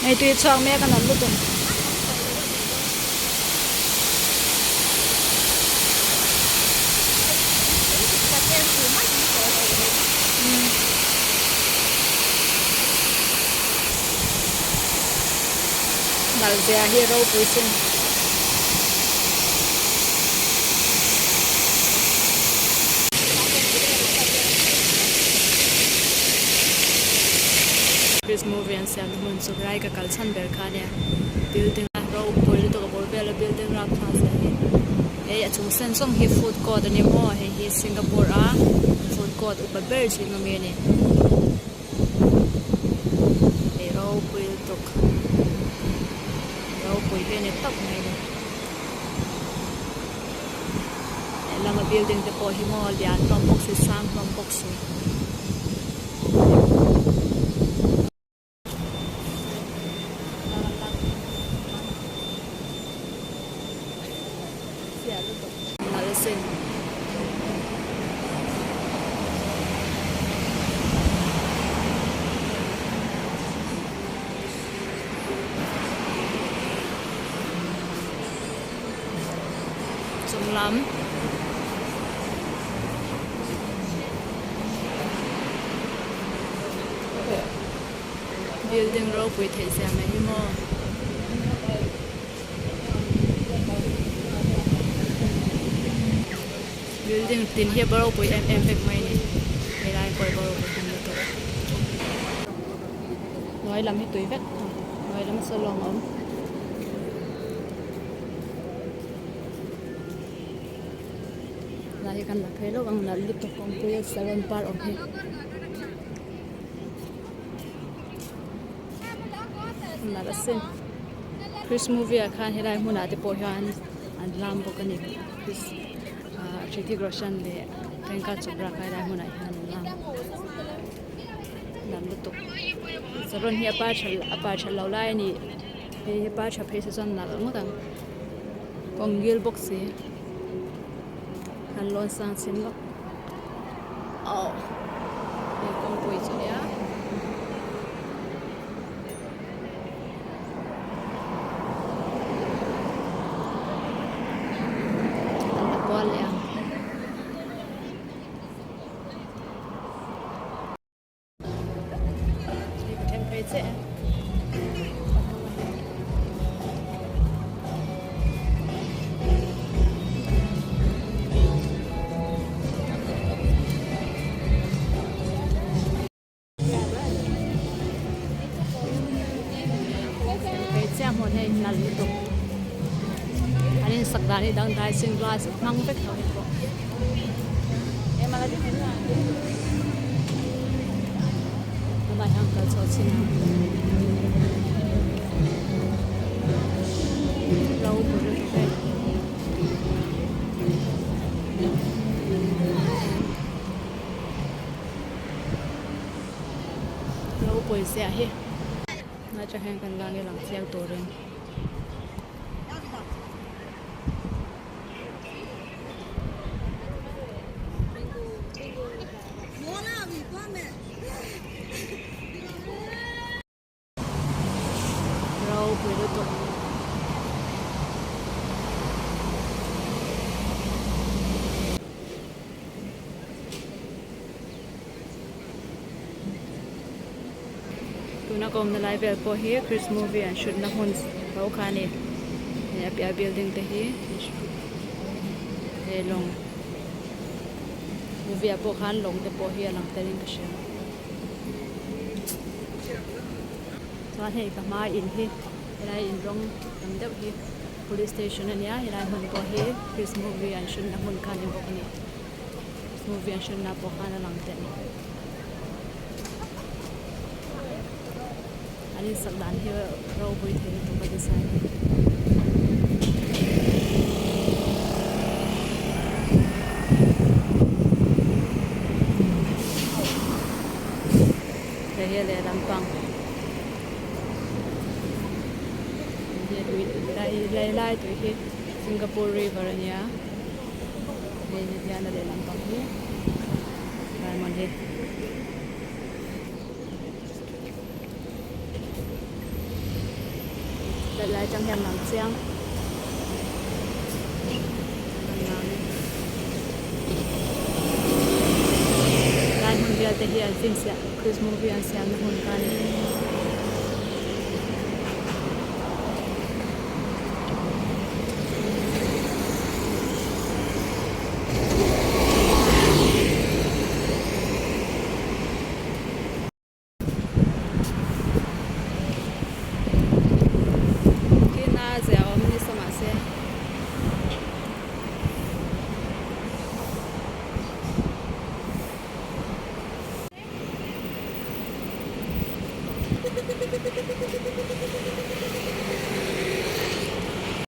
Hei tui chhuak mek a nalh lutuk. Nalh zia hi ropui sin. Chris movie an siamna hmun chu rai ka kal chhan ber kha ania building a ropui lutuk a bul vela building rap thlak zia hi hei a chung sen zawng hi food court ani maw hei hi Singapore a food court upa ber zing ami ani hei ropui lutuk ropui hi ani tawp mai ani lehlam a building te pawh hi maw lian hlawm bawk si sang hlawm bawk si. Chung lam. Building ropui theih zia mai hi maw. Building tin hi a ropui em em vek mai a ni. Helai pawh hi ropui hlawm lutuk. Hnuai lam hi tui vek hnuai lam saw lawng a awm. Lai hi kan la phei lawk ang nalh lutuk kawngpui a saron par awm hi. Nalh asin. Chris movie ah khan helai hmunah te pawh hian an lam bawk a ni. Chris ah Hrithik Roshan leh Priyanka Chopra kha helai hmunah hian an lam. Nalh lutuk. Saron hi a par tha a par that loh lai a ni. Hei hi par tha phei se chuan nalh ngawt ang. Kawng ngil bawk si. Han lawn sang chhin lawk. Aw hei kawngpui chu nia. An la kual leh ang. Hei ka then phei chiah e. Phei chiah hmun hei nalh lutuk. An insak dan hi dangdai sin glass hmang vek tho hi pawh. Tunah hian kal chho chin ang ro pui lutuk hei ro pui ziah hi tunah atang hian kan lang lang chiang turin. Ropui lutuk. Tuna ka awmna lai vel pawh hi Chris movie an shoot na hmun tho kha a ni. Hei a piah building te hi he lawng movie ah pawh khan lawng te pawh hi a lang tel in ka hria. Chuan hei ka hma in hi helai in rawng tam deuh hi police station a nia helai hmun pawh hi Chris movie an shoot na hmun kha a ni bawk a ni. Movie an hrenna pawh khan a lang tel. An insak dan hi ropui thei lutuk a design hi. Hei hi a lehlam pang lai lai tui hi Singapore river a nia. Hei hi hian a lehlam pang hi diamond hi. Helai atang hian lang chiang Lai hmun vel te hi an film siam Chris movie an siamna hmun kha a ni.